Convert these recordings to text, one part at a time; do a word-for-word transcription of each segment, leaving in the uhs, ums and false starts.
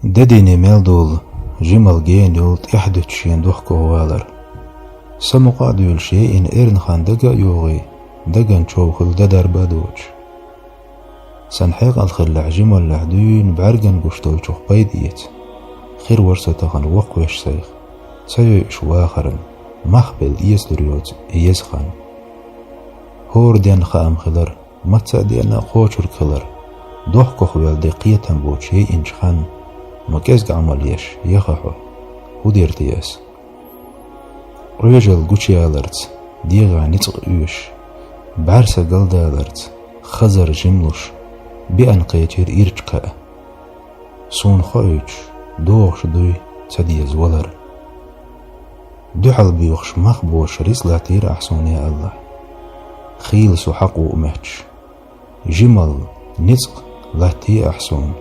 Де дийне мел долу, жималла гена йолу тӀаьхьа дуьтуш шен дохко валар. Самукъа а дуьйлуш, яйина эрна хан дага а йогӀий, даган чов хуьлу дадарба а доцуш. Сан хьекъал хиллехь, жималлехь дуьйна бӀаьргана гуш долчух пайда эца. Хир вара со тахана воккхавеш сайх, ца йойуш вахаран, мах белла эцалур йоцу и еза хан. ХӀора денна хаам хилар, мацца а денна а кхочург хилар, дохкох ваьлла де кхетам боцуш яйинчу хан, ма кӀезга Ӏамал еш яха хьо, хӀун дер те ас? Къоьжалла гучуяларца, дегӀан ницкъ оьшуш, бӀаьрса галдаларца, хазар жимлуш, беана кхечира ирча кхаъ. Суна хоуьйтуш, догӀуш дуй ца деза валар. Дуьхьал боьхуш мах боцуш рицкъ латтийра ахь суна, я АллахӀ. Хийла со хьакъ ву а моьттуш. Жималла, ницкъ латтий ахь суна.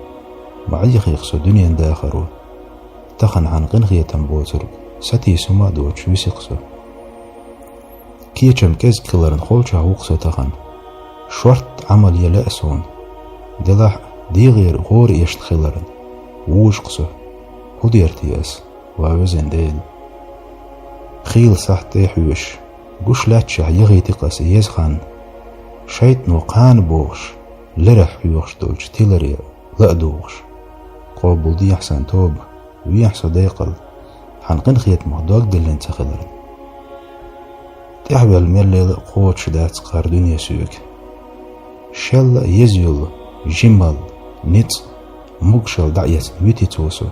Ма Ӏехийха со дуьненан дахаро. Тахана хьан къинхетам боцург сатийса хӀума а доцуш висийла со. Кечам кӀезиг хиларна холчохь ву-кх со тахана. Шортта Ӏамал ян лаьа суна. Делахь а, дегӀера гӀора эшна хиларна вужу-кх со. ХӀун дер те ас, ва везан Дела? Хийла сахьт тӀе а хьоьжуш, гуш лаьтташехь яхийти-кх ас и еза хан. ШайтӀано кхана бохуш, лерахь хьоьхуш долчу тиларе ла а дугӀуш. Къобалдехьа сан тоба, вехьа со декъал, хьан къинхетамах дог диллина ца хиларна. ТӀаьхьаваьлла меллел а кхочуш дац кхара дуьне соьга. Шелла а еза йолу жималла, ницкъ, могушалла дӀаэцна вити цо со.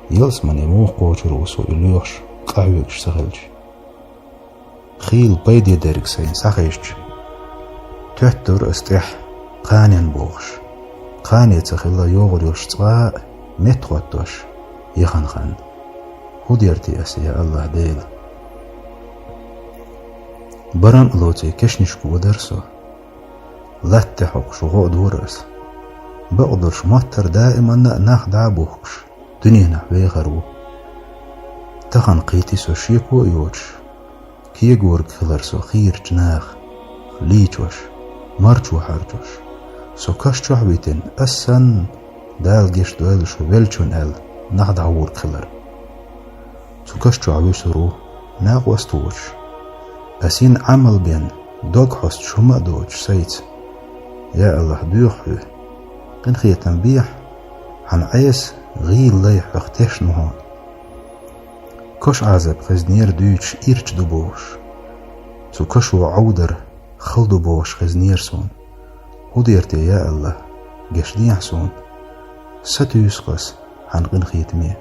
Ялсамане муха кхочур ву со и лоьхуш, къахьоьгуш ца хилча? Хийла пайде дерг сайна схьахезча, тоьттура ас тӀаьхьа, кханенна бохуш. Кхане ца хилла йогӀур йолуш цкъа а меттахӀоттош яхан хан. ХӀун дер те ас, я АллахӀ Дела? Барам а лоций кешнашка вадара со. Латта тӀе хьокхуш гӀо а дора ас. Бакъдолуш моттара даиманна а нах дӀа а бухкуш, дуьненахь вехар ву. Тахана кхийти со шеко а йоцуш, кегориг хилар со хийрачу наха, лийчош, марчо хьарчош. Со каш чохь а витина, ас санна, Дала гечдойла шу веллачунна аьлла, нах дӀагӀург хилар. Цу каш чохь вуьсур ву, накъост а воцуш. Ас йина Ӏамал бен, дог хьостуш хӀума а доцуш сайца. Я АллахӀ, доьху хьоь, къинхетам бехьа, хьан Ӏеса гӀийла лай хьох тешна ву хьуна. Кош Ӏазап хезнера дуьйцуш ирча ду бохуш. Цу кашо Ӏовдар хала ду бохуш хезнера суна. ХӀун дер те, я АллахӀ, гечдехьа суна. Сатуьйсу-кх ас хьан къинхетаме.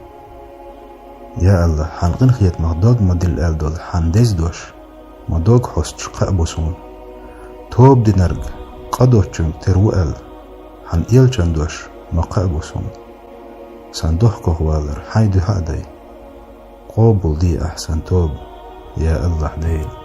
Я АллахӀ, хьан къинхетамах дог ма дилла аьлла долу хьан деза дош ма дог хьостуш кхаъ бу суна. Тоба динарг къа доцучуьнга тера ву аьлла, хьан элчан дош ма кхаъ бу суна. Сан дохкох валар хьайн дуьхьа а дай. Къобалде ахь сан тоба, я АллахӀ Дела.